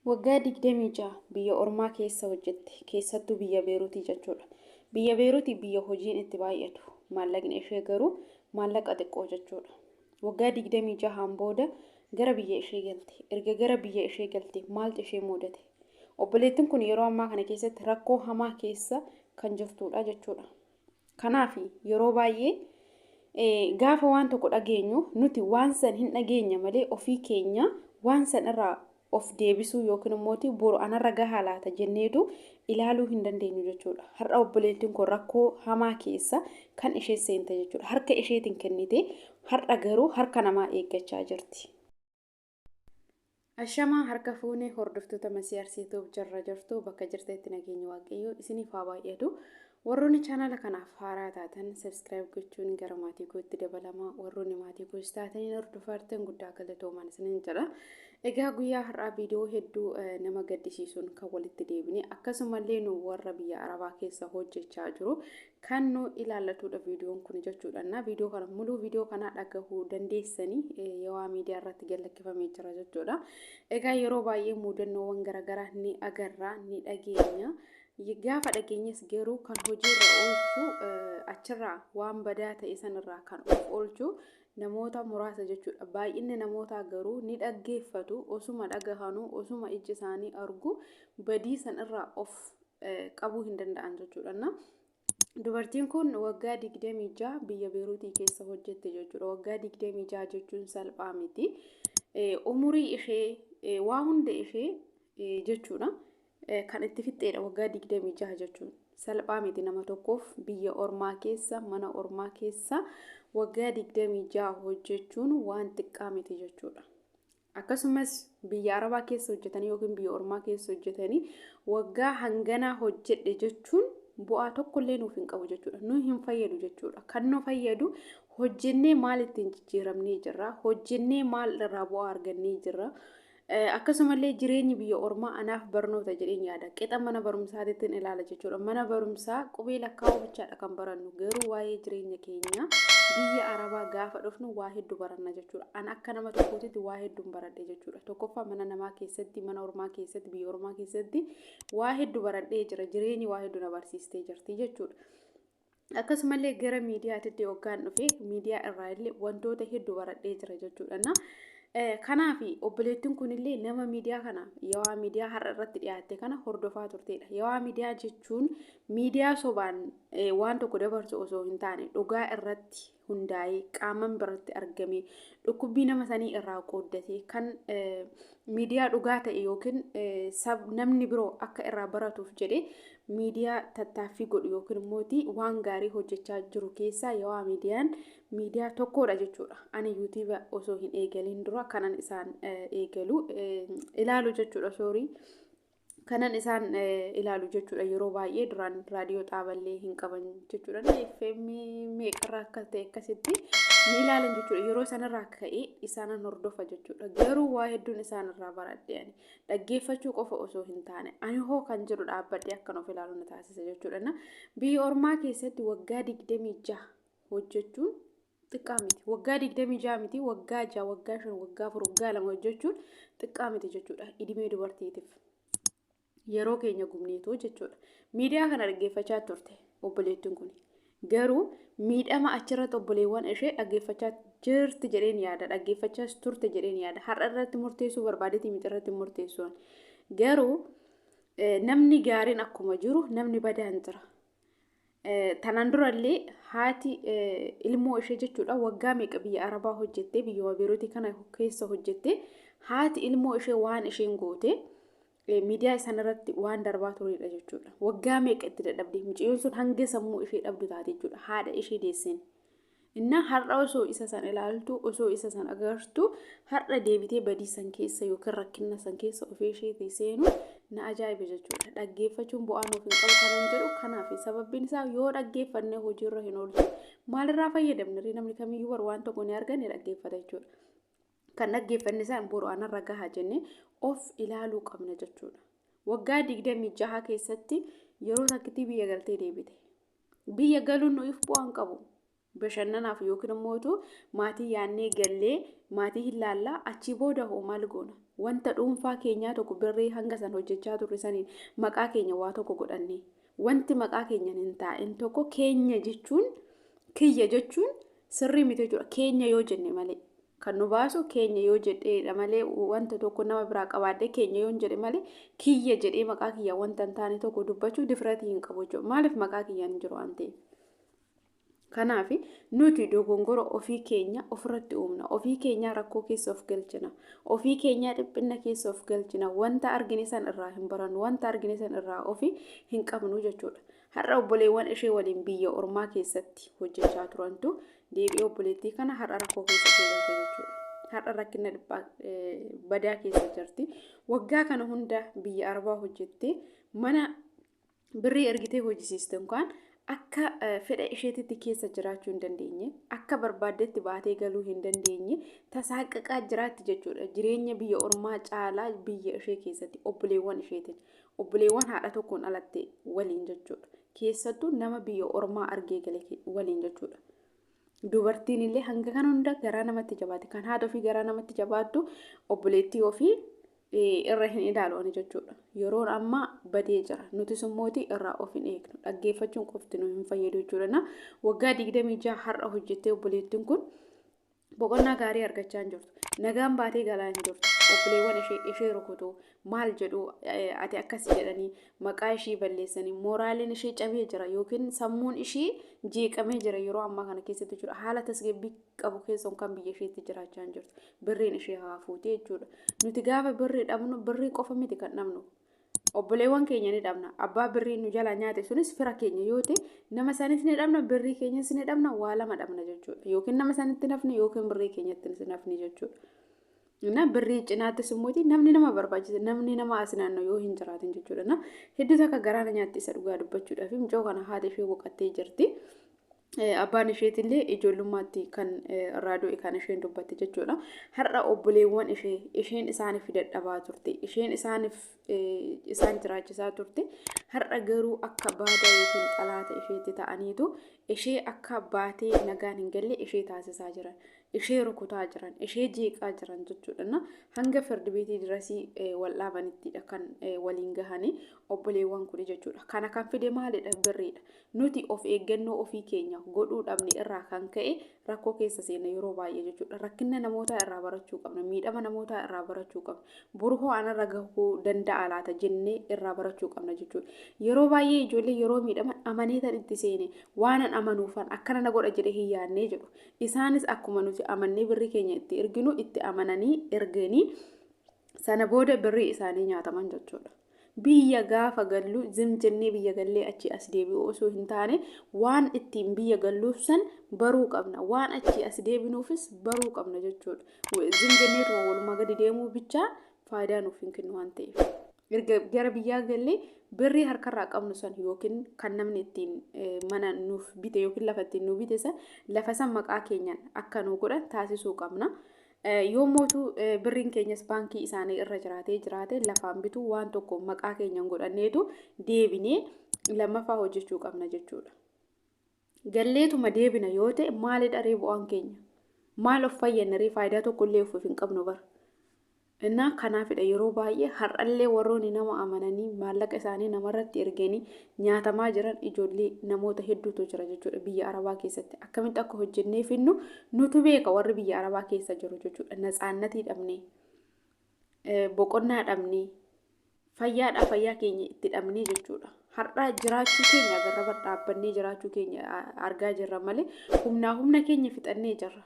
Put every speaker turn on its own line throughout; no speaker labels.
Waggaa 26 biyya ormaa keessa hojjette, keessattuu biyya Beeruutii jechuudha. Biyya Beeruutii biyya hojiin itti baay'atu, maallaqni ishee garuu maallaqa xiqqoo jechuudha. Waggaa 26n booda gara biyya ishee galte. Erga gara biyya ishee galte maaltu ishee mudate? Obboleettiin kun yeroo ammaa kana keessatti rakkoo hamaa keessa kan jirtudha jechuudha. Kanaaf yeroo baay'ee gaafa waan tokko dhageenyu nuti waan san hin dhageenya malee ofii keenya waan san irraa of deebisuu yookiin immoo boru anarra gahaa laata jenneetu ilaaluu hin dandeenyu jechuudha. Har'a obboleettiin kun rakkoo hamaa keessa kan ishee seente jechuudha. Harka isheetiin kennite har'a garuu harka namaa eeggachaa jirti. Ashamaa harka fuune hordoftoota Masii Arsiituuf jirra jirtu bakka jirtetti nageenyi Waaqayyoo isiniif haa baay'atu. Warroonni chaanala kanaaf haaraa taatan subscribe gochuun gara maatii kootti dabalamaa, warroonni maatii koos taatanii hordofaartan guddaa galatoomaan isiniin jedha. Egaa guyyaa har'aa viidiyoo hedduu nama gaddisiisuun kan walitti deebine, akkasumallee nu warra biyya Arabaa keessa hojjechaa jiru kan nu ilaallatudha viidiyoon kun jechuudha. Na viidiyoo kana muluu viidiyoo kana dhagahuu dandeessanii yawaa miidiyaa irratti gad lakkifamee jira jechuudha. Egaa yeroo baay'ee mudannoowwan garaagaraa ni agarra, ni dhageenya. Gaafa dhageenyes garuu kan hojiirra oolchu, achirraa waan badaa ta'e sanirraa kan of oolchu namoota muraasa jechuudha. Baay'inni namootaa garuu ni dhaggeeffatu, osuma dhagahanuu, osuma iji isaanii argu badii sanirraa of qabuu hin danda'an jechuudha. Dubartiin kun waggaa 26 biyya Beeruutii keessa hojjette jechuudha. Waggaa 26 jechuun salphaa miti. Umurii ishee, waa hunda ishee jechuudha. Kan itti fixxeedha waggaa 26 jechuun. Salphaa miti nama tokkoof biyya ormaa keessa, mana ormaa keessa waggaa 26 hojjechuun waan xiqqaa miti jechuudha. Akkasumas biyya Arabaa keessa hojjetanii yookiin biyya ormaa keessa hojjetanii waggaa hanganaa hojjedhe jechuun bu'aa tokkollee nuuf hin qabu jechuudha. Nu hin fayyadu jechuudha. Kan nu fayyadu hojjennee maal ittiin jijjiiramnee jirra? Hojjennee maal irraa bu'aa argannee jirra? Akkasumallee jireenyi biyya ormaa anaaf barnoota jedheen yaada. Qixa mana barumsaatittiin ilaala jechuudha. Mana barumsaa qubee lakkaa'uu bichaadha kan barannu. Garuu waa'ee jireenya keenyaa biyya Arabaa gaafa dhufnu waa hedduu baranna jechuudha. An akka nama tokkootitti waa hedduun baradhe jechuudha. Tokkoffaa mana namaa keessatti, mana ormaa keessatti, biyya ormaa keessatti waa hedduu baradhee jira. Jireenyi waa hedduu na barsiistee jirti jechuudha. Akkasumallee gara miidiyaatitti hoggaan dhufe miidiyaa irraa illee wantoota hedduu baradhee jira jechuudha. Kanaaf obboleettiin kunillee nama miidiyaa kana, yawaa miidiyaa har'a irratti dhiyaatte kana hordofaa turtedha. Yawaa miidiyaa jechuun miidiyaa sobaan waan tokko dabarsu osoo hin taane, dhugaa irratti hundaa'ee, qaaman biratti argame, dhukkubbii nama sanii irraa qooddatee kan miidiyaa dhugaa ta'e yookiin namni biroo akka irraa baratuuf jedhee miidiyaa tattaaffii godhu yookiin immoo waan gaarii hojjechaa jiru keessaa yawaa miidiyaan miidiyaa tokkodha jechuudha. Ani yuutuuba osoo hin eegalin dura kanan isaan eegalu ilaalu jechuudha, soorii. Kanan isaan ilaalu jechuudha, yeroo baay'ee duraan raadiyoo xaaballee hin qaban jechuudha. FM meeqarraa akka ta'e akkasitti ni ilaalan jechuudha. Yeroo sanarraa ka'ee isaanan hordofa jechuudha. Garuu waa hedduun isaanirraa baradhe ani. Dhaggeeffachuu qofa osoo hin taane ani hoo kan jedhu dhaabbadhee akkan of ilaalu na taasisa jechuudha. Biyya ormaa keessatti waggaa 26 hojjechuun xiqqaa miti. Waggaa 26 miti, waggaa 6, waggaa 5, waggaa 4, waggaa 2 hojjechuun xiqqaa miti jechuudha. Idimee dubartiitiif. Yeroo keenya gubneetoo jechuudha. Miidiyaa kana dhaggeeffachaa turte obboleettiin kun. Garuu miidhama achirratti obboleewwan ishee dhaggeeffachaa jirti jedheen yaada. Dhaggeeffachaas turte jedheen yaada. Har'a irratti murteessuu barbaadeeti miti irratti murteessuun. Garuu namni gaariin akkuma jiru namni badaan jira. Tanaan durallee haati ilmoo ishee jechuudha, waggaa meeqa biyya Arabaa hojjettee, biyya Beeruutii kana keessa hojjettee, haati ilmoo ishee waan isheen goote miidiyaa isaan irratti waan darbaa turedha jechuudha. Waggaa meeqa itti dadhabde, mucayyoon sun hanga sammuu ishee dhabdu taate jechuudha, haadha ishee deesseen. Innaa har'a osoo isa san ilaaltu, osoo isa san agartu, har'a deebitee badii san keessa yookiin rakkina san keessa ofii isheetii seenu na ajaa'iba jechuudha. Dhaggeeffachuun bu'aa nuuf hin qabu kanan jedhu kanaaf, sababbiin isaa yoo dhaggeeffanne hojiirra hin oolchu maalirraa fayyadamne? Namni kamiyyuu bar waan tokko ni arganne dhaggeeffata jechuudha. Kan dhaggeeffanne isaan boru anarra gaha jennee of ilaaluu qabna jechuudha. Waggaa 26 keessatti yeroo takkitti biyya galtee deebite. Biyya galuun nuuf bu'aa hin qabu. Bashannanaaf yookiin immoo maatii yaannee gallee maatii hin laallaa, achii booda hoo maal goona? Wanta dhuunfaa keenyaa tokko birrii hanga san hojjechaa turre saniin maqaa keenya waa tokko godhanne, wanti maqaa keenyan hin taa'in tokko keenya jechuun, kiyya jechuun sirrii miti jechuudha. Keenya yoo jenne malee, kan nu baasu keenya yoo jedheedha malee, wanta tokko nama biraa qabaadhee keenya yoo hin jedhe malee, kiyya jedhee maqaa kiyya wanta hin taane tokko dubbachuu difratii hin qabu jechuudha. Maaliif? Maqaa kiyyaan hin jiru waan ta'eef. Kanaaf nuti dogongora ofii keenya ofirratti uumna. Ofii keenya rakkoo keessa of galchina. Ofii keenya dhiphina keessa of galchina. Wanta argine san irraa hin barannu. Wanta argine san irraa ofii hin qabnu jechuudha. Har'a obboleewwan ishee waliin biyya ormaa keessatti hojjechaa turantu deebi'ee obboleettii kana har'a rakkoo keessa galche jechuudha. Har'a rakkina dhiphaa badaa keessa jirti. Waggaa kana hunda biyya arabaa hojjettee mana birrii ergitee hojjisiiste yookaan akka fedha isheetitti keessa jiraachuu hin dandeenye, akka barbaaddetti baatee galuu hin dandeenye, tasaaqaqaa jiraatti jechuudha. Jireenya biyya ormaa caalaa biyya ishee keessatti obboleewwan isheetiin, obboleewwan haadha tokkoon alatte waliin jechuudha. Keessattuu nama biyya ormaa argee gale waliin jechuudha. Dubartiin illee hanga kana hunda garaa namatti jabaatti. Kan haadha ofii garaa namatti jabaattu obboleettii ofii irra hin ilaalu ani jechuudha. Yeroon ammaa badee jira. Nutis immooti irraa of hin eegnu. Dhaggeeffachuun qofti nu hin fayyadu jechuudha. Waggaa 26 har'a hojjettee obboleettiin kun boqonnaa gaarii argachaa hin jirtu. Nagaan baatee galaa hin jirtu. Obboleewwan ishee ishee rukutu, maal jedhu, ati akkas jedhanii maqaa ishii balleessanii, mooraaliin ishee cabee jira yookiin sammuun ishii jeeqamee jira yeroo ammaa kana keessatti jechuudha. Haala tasgabbii qabu keessa kan biyya isheetti jiraachaa hin jirtu. Birriin ishee haa fuutee jechuudha. Nuti gaafa birrii dhabnu birrii qofa miti kan dhabnu. Obboleewwan keenya ni dhabna. Abbaa birrii nu jalaa nyaate sunis fira keenya yoo ta'e, nama sanis ni dhabna, birrii keenyas ni dhabna, waa lama dhabna jechuudha. Yookiin nama sanitti nafni yookiin birrii keenyatti nafni jechuudha. Na birrii cinaattis immoo namni nama barbaachisa, namni nama as naannoo yoo hin jiraatin jechuudha. Na hedduu takka garaa na nyaatti isa dhugaa dubbachuudhaaf. Mucoo kana haati ishee boqottee jirti. Abbaan isheetillee ijoollummaatti kan irraa du'e kan isheen dubbatte jechuudha. Har'a obboleewwan ishee isheen isaaniif dadhabaa turte, isheen isaaniif isaan jiraachisaa turte, har'a garuu akka baadaa yookiin xalaata isheetti ta'aniitu ishee akka baatee nagaan hin galle ishee taasisaa jiran. Ishee rukutaa jiran, ishee jeeqaa jiran jechuudha. Hanga firdi beetii dirasii wal dhaabanittidha kan waliin gahanii obboleewwan kun jechuudha. Kana kan fide maalidha? Birriidha. Nuti of eeggannoo ofii keenya godhuu dhabne irraa kan ka'e rakkoo keessa seena yeroo baay'ee jechuudha. Rakkina namootaa irraa barachuu qabna. Miidhama namootaa irraa barachuu qabna. Boru hoo anarra gahuu danda'a laata jennee irraa barachuu qabna jechuudha. Yeroo baay'ee ijoollee yeroo miidhaman amaneetan itti seene, waanan amanuufan akkana na godha jedhee hin yaadnee jedhu. Isaanis akkuma nuti amannee birrii keenya itti erginu itti amananii erganii sana booda birrii isaanii nyaataman jechuudha. Biyya gaafa gallu zim jennee biyya gallee achi as deebi'u osoo hin taane, waan ittiin biyya galluuf san baruu qabna. Waan achi as deebinuufis baruu qabna jechuudha. Zim jenneetuma walumaa gadi deemuu bichaa faayidaa nuuf hin kennu waan ta'eef. Erga gara biyyaa gallee birrii harkarraa qabnu san yookiin kan namni ittiin mana nuuf bite yookiin lafa ittiin nu bite san, lafa san maqaa keenyaan akka nu godhan taasisuu qabna. Yoo mootu birriin keenyas baankii isaanii irra jiraatee jiraate, lafaan bituu waan tokko maqaa keenyaan godhanneetu deebinee lammaffaa hojjechuu qabna jechuudha. Galleetuma deebina yoo ta'e maalidha ree bu'aan keenya? Maal of fayyadna ree? Faayidaa tokko illee ofiif hin qabnu bara. Innaa kanaafidha yeroo baay'ee har'allee warroonni nama amananii maallaqa isaanii namarratti erganii nyaatamaa jiran ijoollee namoota hedduutu jira jechuudha biyya arabaa keessatti. Akkamitti akka hojjennee finnu nutu beeka, warri biyya arabaa keessa jiru jechuudha. Natsaannatii dhabnee, boqonnaa dhabnee, fayyaadhaa fayyaa keenya itti dhabnee jechuudha. Har'a jiraachuu keenya agarra, dhaabbannee jiraachuu keenya argaa jirra malee humnaa humna keenya fixannee jirra.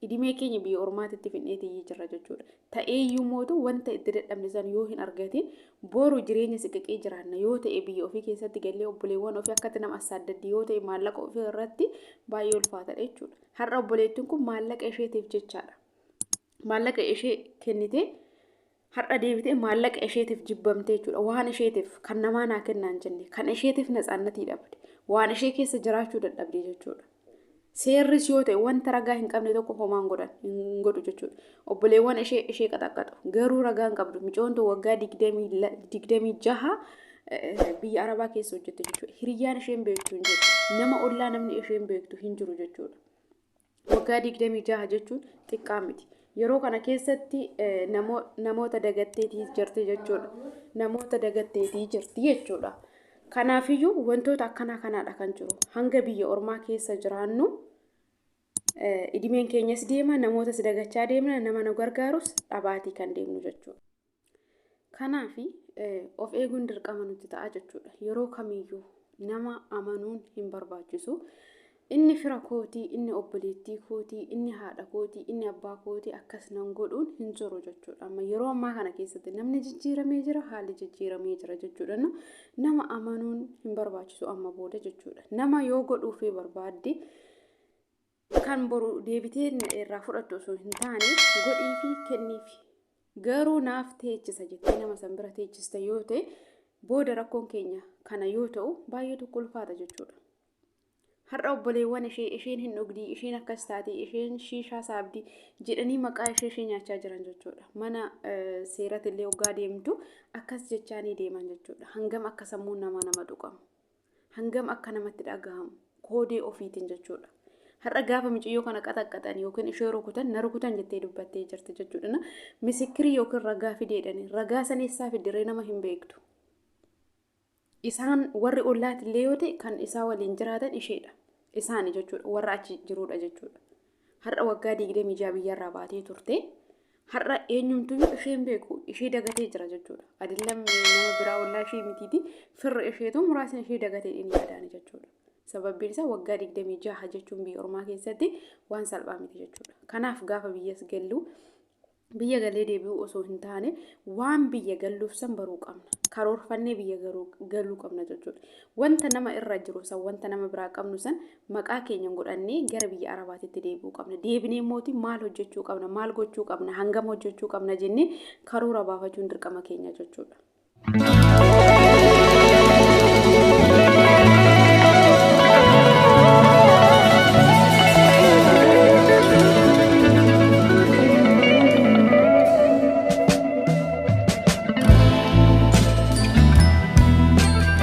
Idimee keenya biyya ormaatitti fidneetii jirra jechuudha. Ta'eeyyuu mootu wanta itti dadhabne san yoo hin argatin boru jireenya siqaqee jiraanna yoo ta'e, biyya ofii keessatti gallee obboleewwan ofii akkatti nama assaaddaddi yoo ta'e, maallaqa ofii irratti baay'ee ulfaatadha jechuudha. Har'a obboleettiin kun maallaqa isheetiif jechaadha. Maallaqa ishee kennitee har'a deebitee maallaqa isheetiif jibbamtee jechuudha. Waan isheetiif kan namaa naa kennaan jenne kan isheetiif natsaannatii dhabde, waan ishee keessa jiraachuu dadhabde jechuudha. Seerris yoo ta'e wanta ragaa hin qabne tokko homaan godhan hin godhu jechuudha. Obboleewwan ishee ishee qaxaqqaxu garuu ragaa hin qabdu. Micoontu waggaa 26 biyya arabaa keessa hojjette jechuudha. Hiriyyaan isheen beektu hin jiru. Nama ollaa namni isheen beektu hin jiru jechuudha. Waggaa 26 jechuun xiqqaa miti. Yeroo kana keessatti namoota dagatteetii jirti jechuudha. Namoota dagatteetii jirti jechuudha. Kanaafiyyuu wantoota akkanaa kanaadha kan jiru. Hanga biyya ormaa keessa jiraannu idimeen keenyas deema, namootas dagachaa deemna, nama nu gargaarus dhabaatii kan deemnu jechuudha. Kanaafi of eeguun dirqama nutti ta'a jechuudha. Yeroo kamiyyuu nama amanuun hin barbaachisu. Inni fira kootii, inni obboleettii kootii, inni haadha kootii, inni abbaa kootii akkas nan godhuun hin jiru jechuudha. Amma yeroo ammaa kana keessatti namni jijjiiramee jira, haalli jijjiiramee jira jechuudha. Nama amanuun hin barbaachisu amma booda jechuudha. Nama yoo godhuufii barbaadde kan boru deebitee irraa fudhattu osoo hin taane godhiifi kenniifi. Garuu naaf teechisa jettee nama san bira teechista yoo ta'e, booda rakkoon keenya kana yoo ta'u baay'ee tokko ulfaata jechuudha. Har'a obboleewwan ishee isheen hin dhugdii, isheen akkas taate, isheen shiishaa saabdii jedhanii maqaa ishee ishee nyaachaa jiran jechuudha. Mana seeratti illee hoggaa deemtu akkas jechaanii deeman jechuudha. Hangam akka sammuun namaa nama tuqamu. Hangam akka namatti dhagahamu koodee ofiitiin jechuudha. Har'a gaafa mucayyoo kana qaxaqqaxan yookiin ishee rukutan, na rukutan jettee dubbattee jirti jechuudha. Misikirii yookiin ragaa fideedhani. Ragaa san eessaa fiddiree nama hin beektu. Isaan warri ollaatillee yoo ta'e kan isaa waliin jiraatan isheedha. Isaani jechuudha. Warra achi jiruudha jechuudha. Har'a waggaa 26 biyyarraa baatee turte. Har'a eenyumtuyyuu ishee hin beeku. Ishee dagatee jira jechuudha. Adillam nama biraa ollaa ishee mitiiti. Firri isheetu muraasni ishee dagatee inni yaadaani jechuudha. Sababbiin isaa waggaa 26 jechuun biyya ormaa keessatti waan salphaa miti jechuudha. Kanaaf gaafa biyyas gallu, biyya galee deebi'uu osoo hin taane, waan biyya galluuf san baruu qabna. Karoorfannee biyya galuu qabna jechuudha. Wanta nama irra jiru san, wanta nama biraa qabnu san maqaa keenya godhannee gara biyya Arabaatitti deebi'uu qabna. Deebinee mootii maal hojjechuu qabna, maal gochuu qabna, hangam hojjechuu qabna jennee karoora baafachuun dirqama keenya jechuudha.